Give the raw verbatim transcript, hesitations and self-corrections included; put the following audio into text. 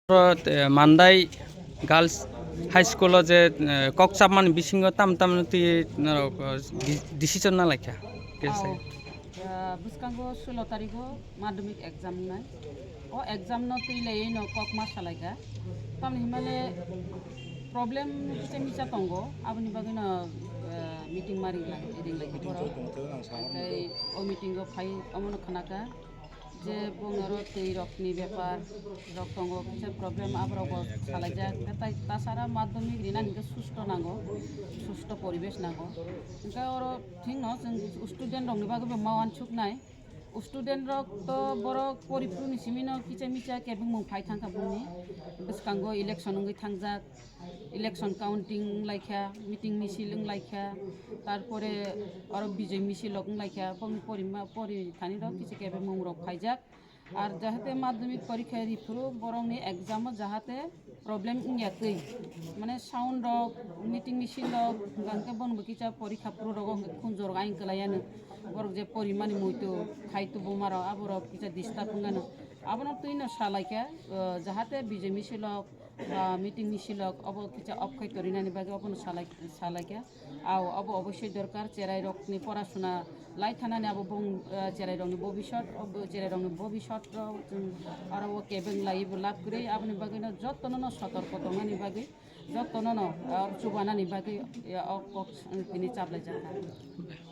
Oro, eh, Mandai Girls High School o je, eh, kok chapmani bisingo tam tam twi norok, eh, di-, decision na laikha. Kisa. Ao, eh, bwskango sulo tarigo madhyamik exam wngnai. O exam no twi laiwi no kok ma salaikha. Tamni hwnmale problem kisa misa tongo, aboni bagwi no, eh, meeting ma ring lai, ring lai borok. Tei o meeting o phai omono khnakha. Je bongoro twi rokni bepar rok tongo, kisa problem aborok bo salaijak. Tei tasara madhyamik rinani hwnkhe susto nango, susto poribesh nango. Hwnkhe oro thikno chwng student rokni bagwi bo ma uansuknai. Student rok to borok poriphuru ni simi no kisa misa kebengmung phai thangkha bongni bwskango election wngwi thangjak. Election counting wnglaikha, meeting misil wnglaikha, tarpore oro bijoi misil rok wnglaikha, bongni porima pori thani rok kisa kebengmung rok phaijak. Ar jahate madhyamik porikha riphuru borokni exam o jahate problem wngya twi, mane sound rok, meeting misil rok, hwnkhe bono bo kisa porikha phuru rogo hwnkhe khunjor rok ayang kwlai ano, borok je porimani muitu khai tubuma rok aborok kisa disturb wngano, abono twino salaikha, uh, jahate bijoi misil rok ba meeting ni silok obo kisa off khai torinani bagwi obono salai, salaikha. Ao obo obossoi dorkar, cherai rokni porasuna lai thanani abo bong, eh, cherai rokni bobisot, obo cherai rokni bobisot rok chwng aro o kebeng laiwi bo lab kwrwi, aboni bagwino jotono no sotorko tongnani bagwi, jotono no, eh, chubanani bagwi, eh, o kok, eh, tini chaplaijakha.